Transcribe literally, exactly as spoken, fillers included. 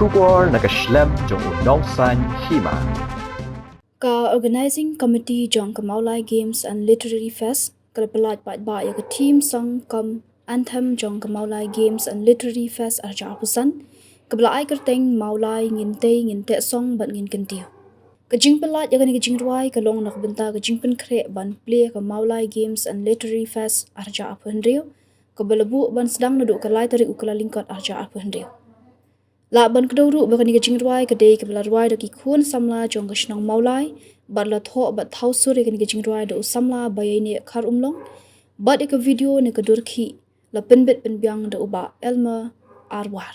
Khubor na ka shlem jong u nongsaiñ hima. Ka Organizing Committee jong ka Mawlai Games and Literary Fest ka la pyllait paidbah ïa ka theme song cum anthem jong ka Mawlai Games and Literary Fest arhajar arphew san, kaba la ai kyrteng Mawlai ngin tei ngin teh song bad ngin kyntiew. Ka jingpyllait ïa kane ka jingrwai ka long na ka bynta ka jingpynkhreh ban plie ka Mawlai Games and Literary Fest arhajar arphew hynriew, kaba la buh ban sdang naduh ka lai tarik u Kyllalyngkot arhajar arphew hynriew. Lah ban kdew ruh ba kane ka jingrwai ka dei kaba la rwai da ki khun samla jong ka shnong Mawlai, bad la thoh bad thaw sur ïa kane ka jingrwai da u samla Baiaineh Kharumlong, bad ïa ka video ne ka dur khih la pynbit pynbiang da u Bah Elmer Arwar.